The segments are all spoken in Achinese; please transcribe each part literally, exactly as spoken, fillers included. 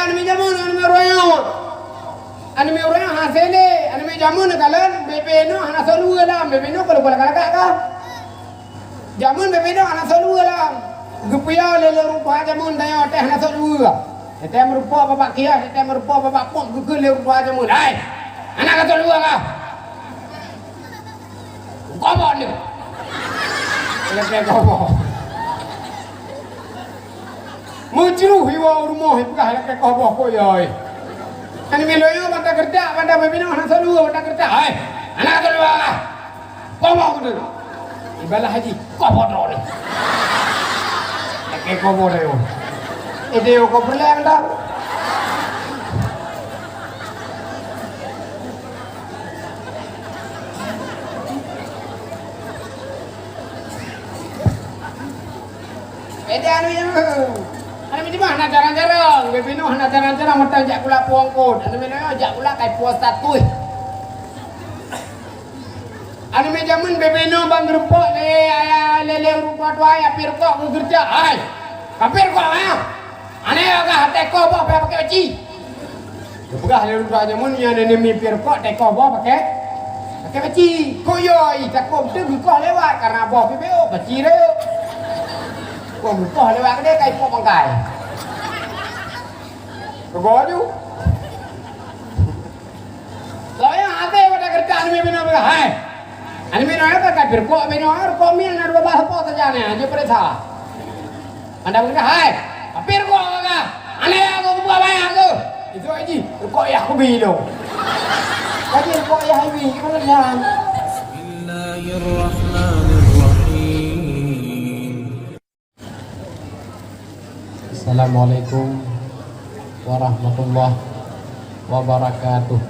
Aneuk miet jameun, aneuk miet ureueng nyoe. Aneuk miet ureueng nyoe hase lé, aneuk miet jameun kalon, bebe nyoe hana sot luweue lam, bebe nyoe kalau lagak-lagak ka. Jameun bebe nyoe hana sot luweue lam. Geupiôh lé, lé ureueng tuha jameun tanyoe teuh hana sot luweue. Teuh meurumpok babah kios, teuh meurumpok babah pom geukheun lé ureueng tuha jameun. Hai! Hana ka sot luweue ka? Gob nyoe. Lagèe gob. Meujroh iwoe u rumoh, ipeugah lagèe koh boh kuyôi. Kan milo yo banda gerdak, banda bebinoe hana sot luweue, banda gerdak. Hai, hana sot luweue lah. Koh boh beutôi. Ibalah haji, koh boh droe nyoe. Lagèe koh boh droe nyoe. Ide yo koh peureulèe dah. Beda ni. Aneuk miet jameun hana jarang-jarang, bebinoe hana jarang-jarang mantong jak pula puang kot. Aneuk miet jameun jak pula kai puasa tuih. Aneuk miet jameun bebinoe ban geurumpok lé ayah lé, lé ureueng tuha-tuha, ayah pih rukok geugeurjak. Hai, ka pih rukok, ha? Aneuk agah teukoh boh pih pakai peci. Geupeugah lé ureueng tuha jameun, nyan aneuk miet pih rukok teukoh boh pakai, pakai peci. Kuyôi, takot teuh geukoh lewat, karena boh pih beuh, peci rayeuk. Kok geukoh lewat keudè ka ipok bangkai. Keugoe ju. Lawét hase pada keureuja aneuk miet binoe peugah, "Hai, aneuk miet binoe ka pih rukok binoe, rukok miet na dua blah sapo saja nyan, jeuet peuriksa." Anda peugah, "Hai, ka pih rukok ka, aneuk aku kubuka banyak tu." Itu aja, rukok yah kubi tu. Lagi rukok yah ibi, gimana nyan? Bismillahirrahmanirrahim. Assalamualaikum warahmatullahi wabarakatuh.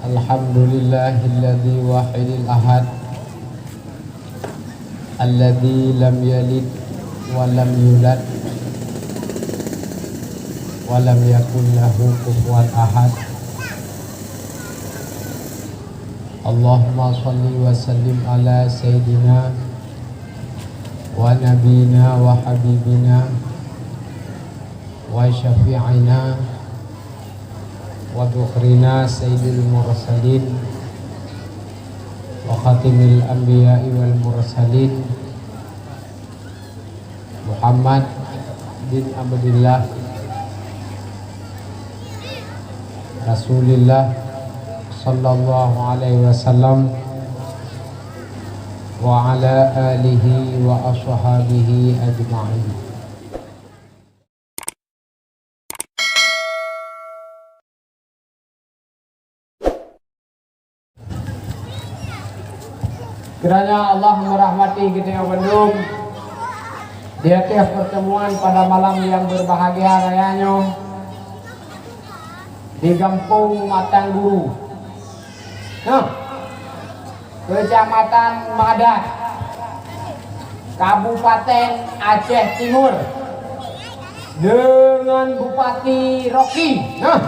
Alhamdulillahilladzi wahidil ahad. Alladzi lam yalid wa lam yulad wa lam yakul lahu kufuwan ahad. Allahumma shalli wa sallim ala sayyidina wa nabiyina wa habibina wa syafi'ina wa dzukhrina sayyidil mursalin wa khatimil anbiya'i wal mursalin Muhammad bin Abdillah Rasulillah sallallahu alaihi wasallam wa ala alihi wa ashabihi ajma'in. Kiranya Allah merahmati kita bandum di atas pertemuan pada malam yang berbahagia raya nyoe di Gampông Matan Guru. Nah, Kecamatan Madat, Kabupaten Aceh Timur, dengan Bupati Rocky. Nah,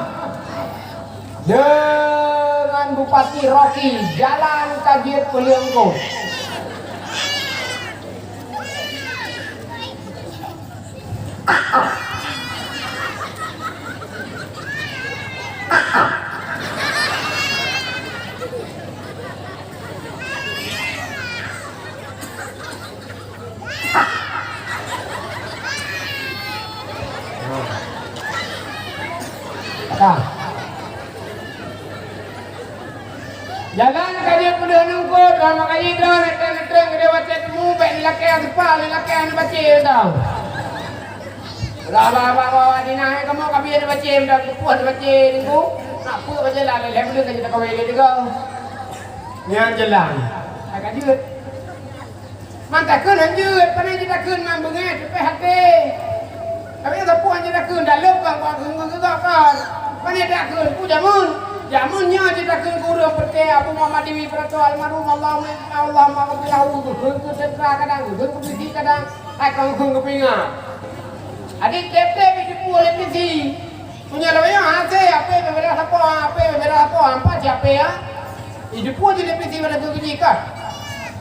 dengan Bupati Rocky, jalan ka jeuet peuleueng. Ka. Jalan ka jeuet peuleueng nungkot, lam makaji droe neutreun-neutreun keudeh bacet temu, bèk lelaki nyang seupah lé lelaki nyang neubacet tau. Udah abang-abang bawa dinah, eh, kamoe ka bie neubacet, udah geupuih neubacet, nunggu. Nak peue bacet lah, lhèe buleuen ka jeuet takawé lé tiga. Nyan jalan. Ka jeuet. Man takheun han jeuet, pane jitakheun man beungèh teupèh até. Tapi sapeue han jitakheun, dalem bang, bang, geugok kon. Pane takheun, peue jameun? Jameun nyoe jitakheun keu ureueng peureutè Abu Muhammad Dewi Berato almarhum, Allahumma, Allahumma ghfir lahu, geukheun keu seutra kadang, geukheun keu bisi kadang, hai kon geukheun keu pingan. Adak tiep-tiep jiteupeue lé bisi. Punya lawyer hase, ape beda sapo, ape beda sapo, ampat siape ya? Ih, jipue jih leupie si pada geuh jih kan?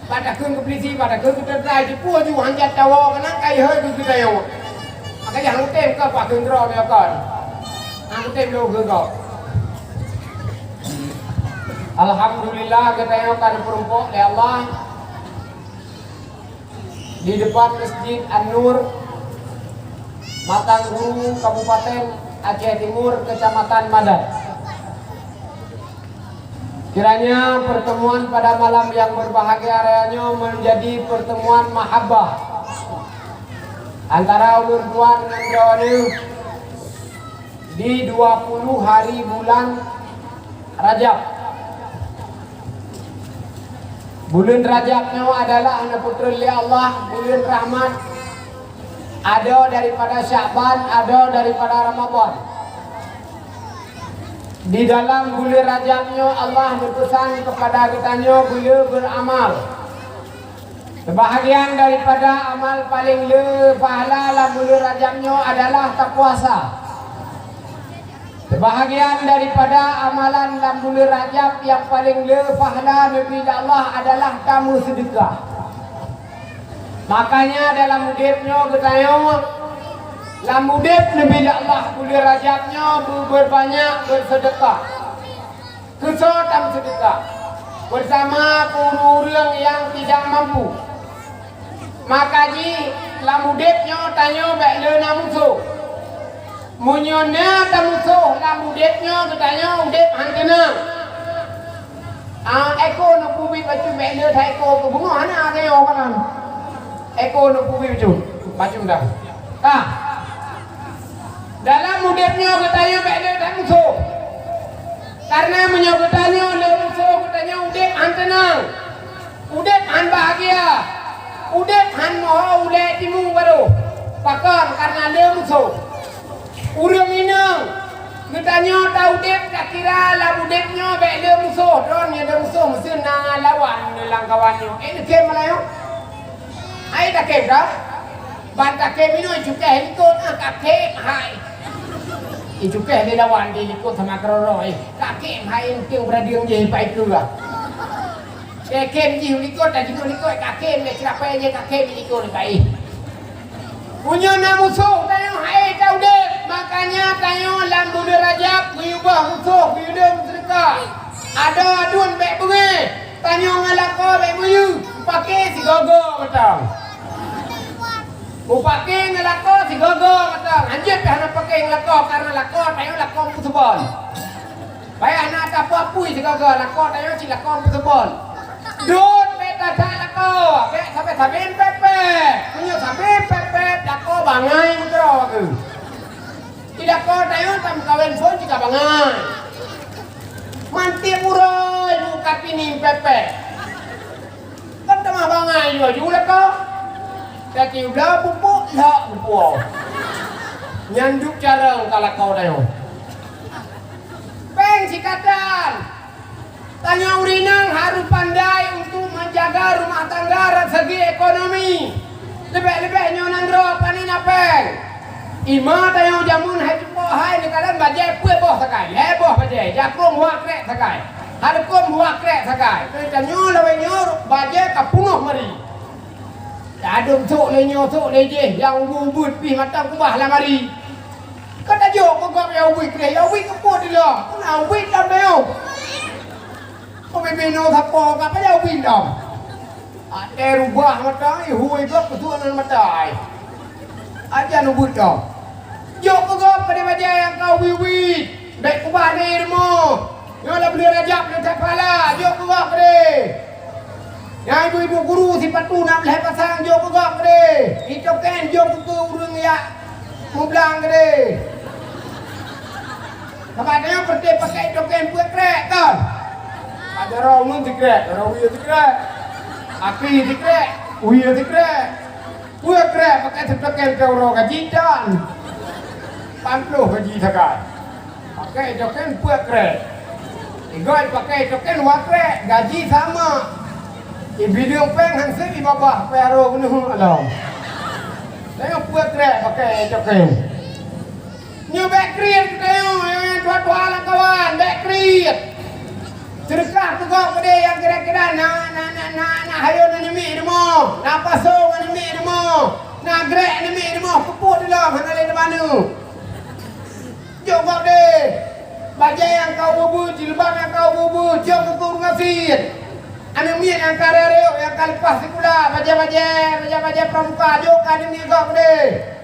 Bak takheun keu polisi, bak takheun keu teuntara, jipeue ju hanjat tawoe keunan ka ihôi keu geutanyoe. Maka nyang kutem ka pakheun droe nyoe kon. Nyang kutem lôn keu gob. Alhamdulillah, geutanyoe ka neupeurumpok lé Allah di depan Masjid An-Nur, Matan Guru, Kabupaten Aceh Timur, Kecamatan Madat. Kiranya pertemuan pada malam yang berbahagia raya nyoe menjadi pertemuan mahabbah antara ulôn tuan ngon droeneuh di dua puluh hari bulan Rajab. Buleuen Rajab nyoe adalah neupeutreun lé Allah buleuen rahmat, adoe daripada Syakban, adoe daripada Ramadhan. Di dalam buleuen Rajab nyoe Allah neupeusan keupada geutanyoe beu le beuramal. Seubahagian daripada amal paleng le pahala lam buleuen Rajab nyoe adalah tapuasa. Seubahagian daripada amalan lam buleuen Rajab nyang paleng le pahala neubri lé Allah adalah tameuseudeukah. Makanya dalam udeb nyoe geutanyoe, lam udeb neubri lé Allah buleuen Rajab nyoe beu-, beubanyak beuseudeukah. Keu soe tameuseudeukah? Beusama keu ureueng-ureueng nyang tidak mampu. Maka jih lam udeb nyoe tanyoe bék le na musoh. Meunyoe na tamusoh lam udeb nyoe, geutanyoe udeb han teunang. Ah, eko neupeubiet bacut bék le that eko keu beungoh hana geuyo banan. Eko neupeubiet bacut, bacut dah. Ka. Dalam udeb nyoe geutanyoe bék le that musoh. Karena meunyoe geutanyoe le musoh, geutanyoe udeb han teunang. Udeb han bahagia. Udeb han moho ulée timu barô. Pakon? Karena le musoh. Ureueng inong, geutanyoe ta udeb takira lam udeb nyoe bék le musoh. Droeneuh le musoh, meuseue na lawan lam kawan nyoe. Eh, neukem meulayeue? Hai takem ka? Ban takem inong icukéh likot, ah, kakem hai. Icukéh lé lawan di likot sama keurôi-rôi. Kakem hai, enteuk beuradeung jih pai keue. Kakem jih likot, tajinoe likot, kakem lé ceurapai jih, kakem likot pai. Meunyoe na musoh, tanyoe hai ta udeb. Makanya tanyoe lam buleuen Rajab geuyue boh musoh, geuyue deueng seudeukah. Adoe aduen bék beungéh. Tanyoe ngon lakoe bék meuyue, mupake sigoe-goe mantong. Mupake ngon lakoe sigoe-goe mantong. Hanjeuet pih hana pake ngon lakoe, karena lakoe tanyoe lakoe meupeuseubon. Payah na tapeue-apui sigoe-goe, lakoe tanyoe cit lakoe meupeuseubon. Dot bék tasak lakoe, bék sabe-sabe pépét. Meunyoe sabe pépét, lakoe bangai meukeurok keuh. Di lakoe tanyoe tameukawen phon cit ka bangai. Man tiep uroe mukat pining pépét. Kan tamah bangai laju lakoe. Gaki ubla pupuk lhok pupuk. Nyan duek carông ka lakoe tanyoe. Péng sikatan. Tanyoe ureueng inong harôh pandai untuk menjaga rumah tangga dan segi ekonomi. Leubeh-leubeh nyoe nanggroe pane na péng. Ima tanyoe jameun hai cupo hai neukalon bajée peuet boh sakai, lhée boh bajée, jakrom dua krek sakai, hadeukom dua krek sakai. Tanyoe lawét nyoe bajée ka peunoh mari. Tadong sok lé nyoe sok lé jéh, nyang ubeut pih mantong kubah lam ari. Ka tajok keu gob nyang ubit kreh, nyang ubit keupeue dilom? Peue na ubit lom nyoe? Keu bibinoe sapo ka pajan ubit lom? Até rubah mata, ihui gob keusuek nan mata ai. Ajan ubit lom. Jok keu gob keudeh bajée nyang ka ubit-ubit. Bék kubah di rumoh. Nyoe lam buleuen Rajab neucok pahala, jok keu gob keudeh. Nyang ibu-ibu guru sipatu na lhée pasang jok keu gob keudeh. Itoken jok keu ureueng jak mublang keudeh. Sabab nyoe peureté pakai itoken peuet krek, kon? Ajaran ulôn sikrek, ajaran wie sikrek. Aki sikrek, wie sikrek. Peuet krek pakai sitoken keu uroe gaji tan. Pamploh gaji sagai. Pakai itoken peuet krek. Igoe pakai itoken dua krek, gaji sama. Ibideueng péng han sép ibabah peuet uroe keuneuk lom. Tanyoe peuet krek pakai itoken. Nyoe bék kriet keu tanyoe, nyang tuha-tuha lam kawan, bék kriet. Seudeukah keu gob keudeh nyang kira-kira na, na, na, na, na hayo na Ka ubeubeue, jilbab nyang ka ubeubeue, jeuet keu ureueng gasien. Aneuk miet nyang ka rayeuk, nyang ka leupah sikula, bajèe-bajèe, bajèe-bajèe pramuka, jok keu aneuk miet gob keudeh.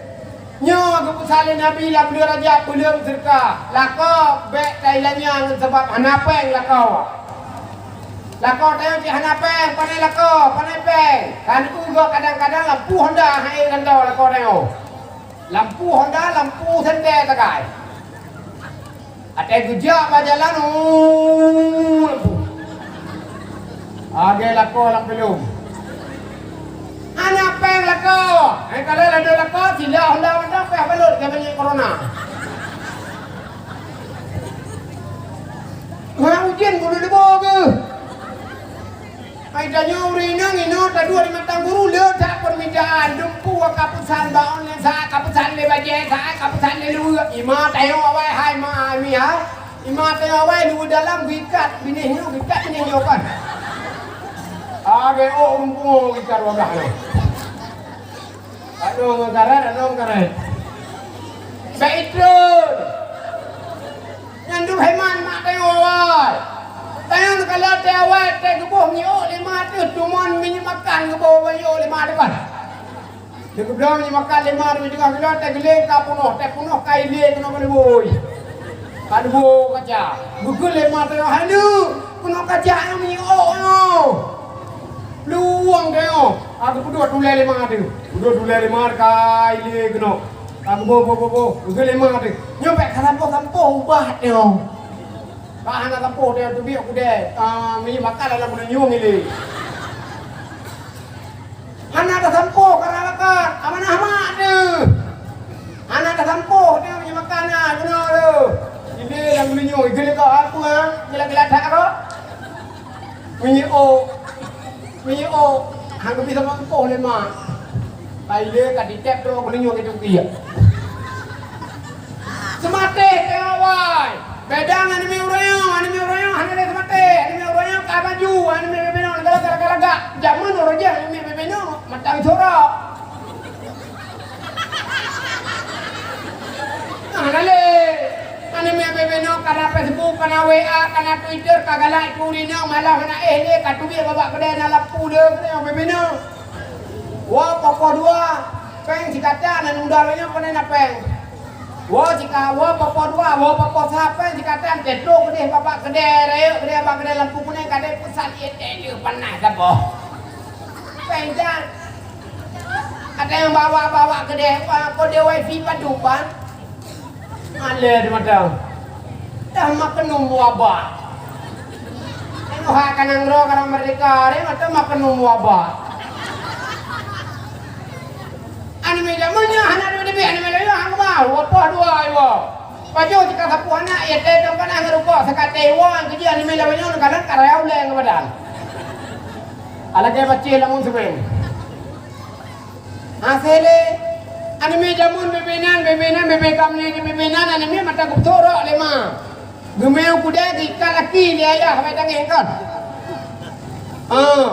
Nyoe geupeusan lé Nabi lam buleuen Rajab, buleuen seudeukah. Lakoe bèk tailanya ngon sabab hana pèng lakoe. Lakoe tanyoe cit hana pèng, pané lakoe, pané pèng. Kan uroe kadang-kadang lampu honda han ék gantoe lakoe tanyoe. Lampu honda, lampu sentée sagai. Watèe geujak bak jalan, uuh, lampu. Lagèe lakoe lam filem. Hana pèng lakoe. Eh, ka lheueh ladôm lakoe, sila honda mantong, payah balot keu panyakét corona. Hana ujeuen bulu leubô geuh. Hai tanyoe ureueng inong, inoe taduek di mantong guru, le that peurmintaan. Dumpeue ka peusan bak online, saát ka peusan lé bajèe, saát ka peusan lé luweue. Ima tanyoe awai, hai ma, mi, ha. Ima tanyoe awai, luweue dalam geuikat, binéh nyoe geuikat, binéh nyoe kan. Lagèe ôk ureueng pungo geuikat wagah nyoe. Adoe ngon karet, adoe ngon karet. Bèk itrôn. Nyan dum hemat mak tanyoe awai. Tanyoe ka lheueh watèe awai, watèe geuboh minyeuk ôk lima ateueh, tumon minyeuk makan geuboh minyeuk ôk lima ateueh kan. Lheueh geubloe minyeuk makan lima ateueh, teungoh geulheueh watèe geuleng ka peunoh, watèe peunoh ka ilé keunoe ka leuboi. Ka leuboi kaca. Geukheun lé ma tanyoe, "Hai neuk, keunoe kaca nyoe minyeuk ôk nyoe." Luwang tanyoe, ka geupeuduek tulèe lé ma teuh. Peuduek tulèe lé ma ka ilé keunoe. Ka geuboh, boh, boh, boh, geukheun lé ma teuh. Nyoe bèk ka sampôh-sampôh ubat nyoe. Ka hana sampôh tanyoe teubiet keudè, ah, minyeuk makan lam buleuen nyueng ilé. Hana tasampôh karab lakat, amanah mak teuh. Hana tasampôh teuh minyeuk makan na, keunoe teuh. Ilé lam buleuen nyueng, ikheun lé kah, "Apa, ha? Geulat-geulat that kah?" Minyeuk ôk. Minyeuk ôk. Hana geubri sampôh lé mak. Ka ilé ka titép droe buleuen nyueng itu kiek. Seumatéh teuh awai. Beda ngon aneuk miet uroe nyoe, aneuk miet uroe nyoe hana lé seumatéh, aneuk miet uroe nyoe ka maju, aneuk miet bubena nyoe galak-galak. Jameun uroe jih aneuk miet bubena nyoe mantong surok. Hana lé. Aneuk miet bubena nyoe ka na Facebook, ka na W A, ka na Twitter, ka galak iku rinong, malah hana éh lé, ka teubiet bak keudè na lampu le, keunoe bubena nyoe. Woe poh-poh dua, péng sikatan, aneuk muda lagèe nyoe pane na péng. Woe sika-, woe poh-poh dua, woe poh-poh sa, péng sikatan, teutrok keudeh bak keudè, rayeuk keudeh bak keudè lampu kunèng, ka deuh peusan ié teh deuh panas saboh. Péng tan. Ada nyang bawa-bawa keudeh, wah, kode wifi padum ban. Malèe di mata. Dah makan nunggu abah. Tengok hak kanang ro karang merdeka, dia mata makan nunggu abah. Aneuk miet jameun nyoe hana duek teubiet, aneuk miet lawét hana keubah, dua poh dua iwoe. Pajoh jika sapeue aneuk, ya teuh dong kana ngon rukok, seukatée iwoe, keujih aneuk miet lawét nyoe, neukalon karya ulèe ngon badan. Alakée pacéh lamon seumén. Hasé lé, aneuk miet jameun bubena nyoe, bubena nyoe, bubena nyoe, bubena nyoe, aneuk miet mata geupeutôk rok lé ma. Geumiyueb keudè geuikat laki lé ayah bak tangieng kon. Ah.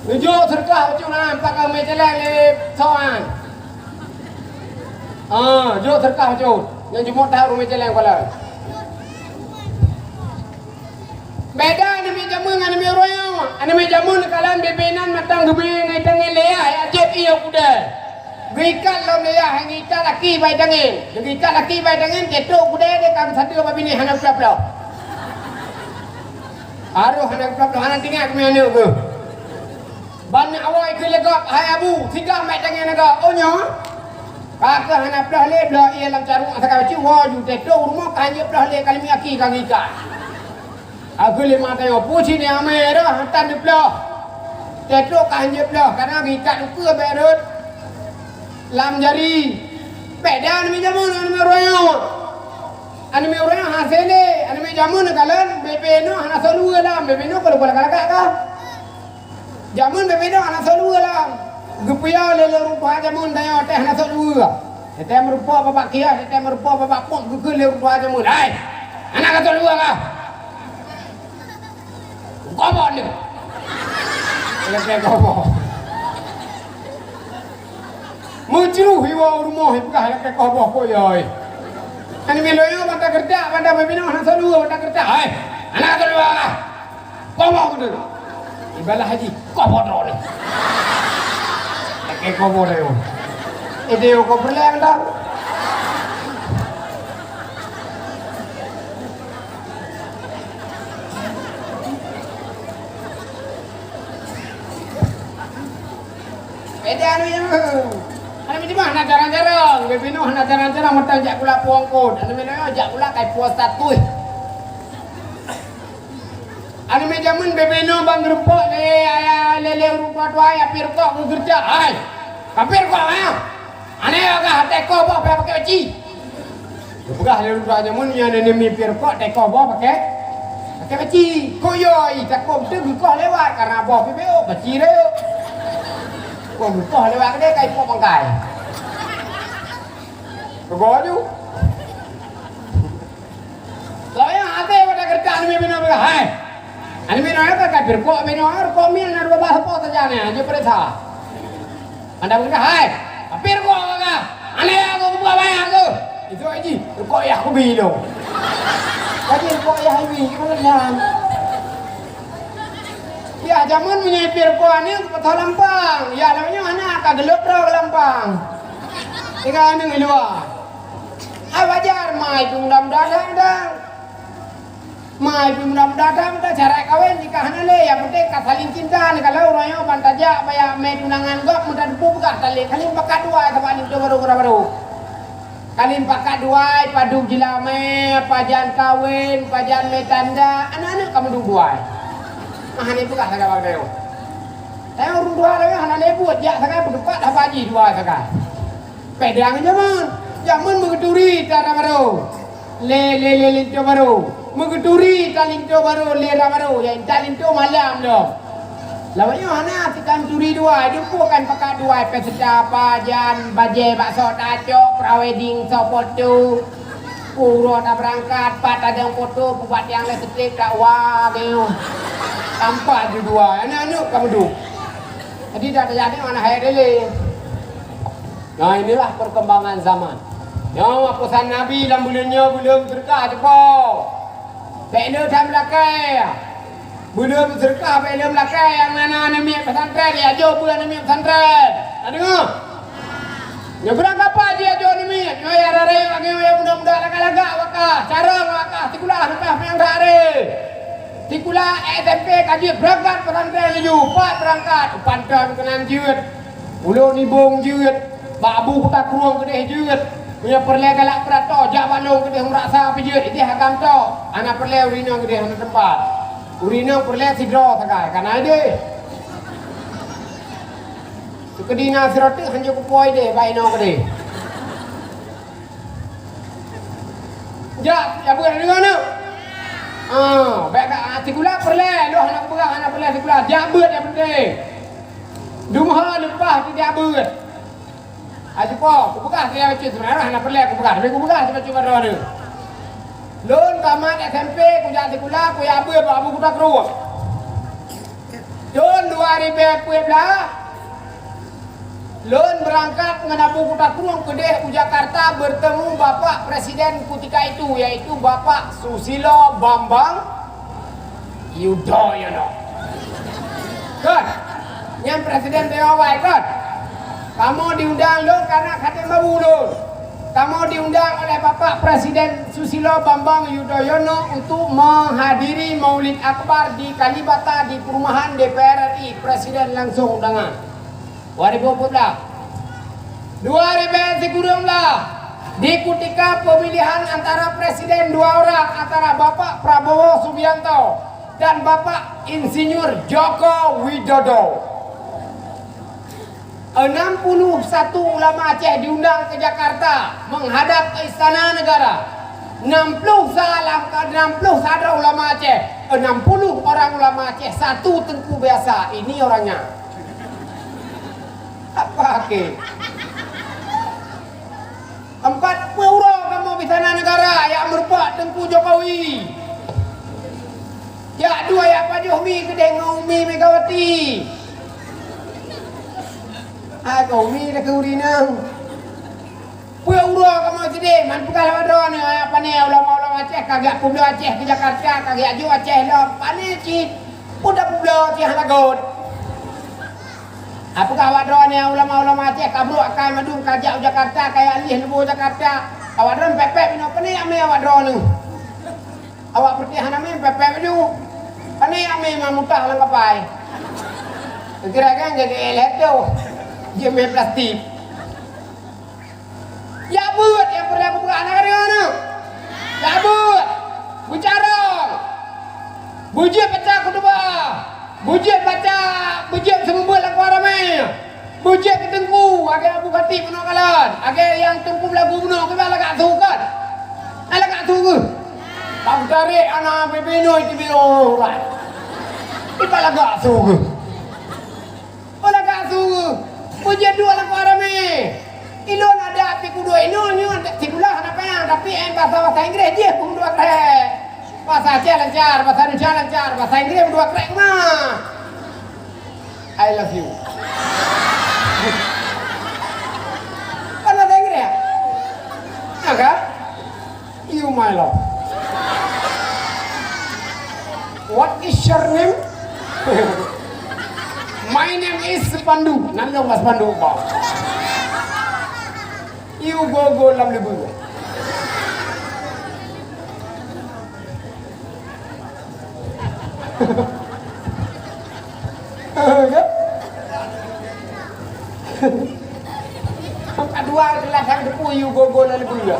Neujok seudeukah bacut na, pakai mé jalan lé soe nyan. Ah, jok seudeukah bacut. Nyang jumôt tahu mé jalan kepala. Beda aneuk miet jameun ngon aneuk miet uroe nyoe. Aneuk miet jameun kalon bubena nyoe mantong geubri ngon tangieng lé ayah, ya jép ié keudè. Geuikat lom lé ayah, geuikat laki bak tangieng. Geuikat laki bak tangieng, teutrok keudè deh ka geusateue bak binéh hana peugah-peugah. Harôh hana peugah-peugah, hana teuingat keu aneuk geuh. Ban awai keu lé gob, "Hai Abu, sigam bak tangieng lé gob." "Oh nyoe?" Ka keuh hana peugah lé, bloe ié lam carông asai ka bacut, woe ju teutrok u rumoh ka hanjeuet peugah lé, ka lheueh miet aki ka geuikat. Ka kheun lé ma tanyoe, "Peue cit nyang amai rôh hana tan neupeugah?" Teutrok ka hanjeuet peugah, karena geuikat ukeue bèk rhot lam jari. Beda aneuk miet jameun ngon aneuk miet uroe nyoe. Aneuk miet uroe nyoe hasé lé, aneuk miet jameun neukalon, bubena nyoe hana soe luweue lam, bubena nyoe ka lupa lagak-lagak ka. Jameun bubena nyoe hana soe luweue lam. Geupeuyah lé, lé ureueng tuha jameun tanyoe teuh hana soe luweue. Teuh meurumpok bak kios, teuh meurumpok bak pom, geukheun lé ureueng tuha jameun, "Hai, hana ka soe luweue kah?" Goboh lé. Lagèe goboh. Meujroh iwoe u rumoh, ipeugah lagèe goboh, kok yoi. Aneuk miet lôn nyoe banta keureutak, banta babinoe hana solu, banta keureutak. Hai, hana solu ah. Kobo beutôi. Ibalah haji, kobo droe ni. Lakée kobo droe. Idéh ko peureulée dah. Beda ni. Aneuk miet mah hana jarang-jarang, babinoe hana jarang-jarang mantong jak kulak puang kot. Aneuk miet nyoe jak kulak kai puas status. Aneuk miet jameun babinoe ban geureumpok lé ayah lé lé ureueng tuha-tuha, ayah pih rukok geugeureuja. Hai, ka pih rukok ayah. Aneh agah teko boh pih pakai peci. Geupeugah lé ureueng tuha jameun nyan, nyan mi pih rukok teko boh pakai, pakai peci. Kok yo i takot beutôi geukoh lewat karena boh pih beuk, peci rayeuk. Kok geukoh lewat keudeh ka ipok bangkai. Keugoe ju. Lawét até pada keureutak aneuk miet binoe peugah, "Hai, aneuk miet nyoe ka, ka pih rukok binoe, rukok miet na dua bah po saja nyan, jeuet peuriksa." Anda peugah, "Hai, ka pih rukok ka, aneh aku buka banyak tu." Itu aja, rukok yah kubi tu. Lagi rukok yah ibi, gimana nyan? Yah jameun meunyoe pih rukok ni, patah lampang. Yah lawét nyoe hana, ka geulop droe lampang. Tinggai aneuk di luwa. Ai wajar, mai pih mudah-mudahan dah. Mai pih mudah-mudahan dah, cara kawen jika hana lé, yang penting ka saling cinta ni. Kalau ureueng nyoe ban tajak baya mé tunangan gob, mudah teupeu peugah talé, kalian pakat dua, sama linto baru, baru, baru. Kalian pakat dua, padub jeulamé, pajan kawen, pajan mé tanda, aneuk-aneuk ka meudub dua. Mah hana peugah sagai bak tanyoe. Tanyoe ureueng dua lagée hana lé buet, jak sagai beudepat haba jih dua sagai. Pedang jameun, jameun meugeuturi tara barô. Lé, lé, lé linto barô. Meugeuturi ta linto barô, lé ra barô, ya intat linto malam dong. Lawét nyoe hana, si kan turi dua, jumpa kan pakat dua, pesta pajan, bajée bakso tacok, prawedding, soe foto. Uroe ta beurangkat, pat tajang foto, pubat tiang lé seutip, dak wa, nyoe. Tampat ju dua, aneuk-aneuk ka meudub. Jadi, dak tajak nyoe hana hai délé. Nah, inilah perkembangan zaman. Nyoe pesan Nabi lam buleuen nyoe, buleuen seudeukah cupo. Bèk le that meulakèe. Buleuen seudeukah bèk le meulakèe, nyang na aneuk miet pesantren, ya jok beuet aneuk miet pesantren. Na deungoe? Nyoe beurangkapat jih ya jok aneuk miet. Nyoe ya rayeuk, nyoe ya muda-muda lagak-lagak wakah, carông wakah, sikula leupah meunyang that aré. Sikula S M P ka jeuet beurangkat pesantren laju, pat beurangkat, u Panton keunan jeuet. Ulôn nibông jeuet, bak Abu Kuta Krueng keudeh jeuet. Meunyoe peureulèe galak peurato, jak bak lôn keudeh, meurasa peujeuet, ideh agam tok. Hana peureulèe ureueng inong keudeh, hana teumpat. Ureueng inong peureulèe sidroe sagai, ka na ideh. Seukeudi na sidroe teuk hanjeuet kupo ideh bak inong keudeh. Jak, jak beuet deungon neuk. Ah, bèk ka, ah, sikula peureulèe, lôn hana kupeugah hana peureulèe sikula. Jak beuet nyang penting. Dumha leupah teuh jak beuet. Ah, cupo, kupeugah siat bacut, sebenarnya hana peureulèe kupeugah, tapi kupeugah siat bacut bak droeneuh. Lôn tamat S M P, kujak sikula, kujak beuet bak Abu Kuta Krueng. Thôn dua ribèe peuet blah, lôn beurangkat ngon Abu Kuta Krueng keudeh u Jakarta bertemu Bapak Presiden kutika itu, yaitu Bapak Susilo Bambang Yudhoyono. Kon, nyan Presiden T O Y, kon. Kamoe diundang lôn karena khatem babu lôn. Kamoe diundang oleh Bapak Presiden Susilo Bambang Yudhoyono untuk menghadiri Maulid Akbar di Kalibata di perumahan D P R R I. Presiden langsung undangan. Dua ribu empat belas. Dua ribu sikureueng blah, di kutika pemilihan antara presiden dua orang, antara Bapak Prabowo Subianto dan Bapak Insinyur Joko Widodo. Enam puluh satu ulama Aceh diundang ke Jakarta menghadap ke Istana Negara. Enam puluh salam, enam puluh sadroe ulama Aceh, enam puluh orang ulama Aceh, satu teungku biasa. Ini orangnya. Apa ke? Empat puluh uroe kamoe di Istana Negara, jak meurumpok Teungku Jokowi. Jak dua jak pajoh mi keudeh ngon Umi Megawati. Hai keu Umi dah keu ureueng inong. Peue uroe kamoe sideh, man peugah lewat droeneuh, pane ulama-ulama Aceh ka geujak peubloe Aceh keu Jakarta, ka geujak jok Aceh lom, pane cit, peue tapeubloe cit hana göt. Apeugah awak droeneuh ulama-ulama Aceh ka brok akai mandum ka jak u Jakarta, ka jak lieh lubô Jakarta. Awak droeneuh pép-pép inoe, pane amé awak droeneuh. Awak putih hana mé pép-pép baju. Pane amé ma mutah lam kapai. Kira kan jadi elet tu. Dia main plastik. Ya buet yang pernah buka anak dia tu. Ya buet. Bicara. Bujur baca khutbah. Bujur baca, bujur seumeubeuet lam kuah ramé. Bujur keu teungku, agé Abu Khatib bunoe kalon. Agé nyang teungku belagu bunoe, kiban lagak su kan? Ai lagak su geuh. Bang tarék ana bibinoe tibinoe urat. Kiban lagak su geuh. Oh lagak su geuh. Bujur duek lam kuah ramé. Ilôn adak pih kuduek inoe nyoe, sikulah hana payah, tapi en bahasa, bahasa Inggréh jih pun dua krek. Bahasa Aceh lancar, bahasa Indonesia lancar, bahasa Inggréh dua krek mah. I love you. Kan bahasa Inggréh ya? Ya kan? You, my love. What is your name? My name is Pandu. Nan long mas Pandu ba. You go go lam leubeh. Kan? Yang kedua, jelas yang debu, you go go lam leubeh.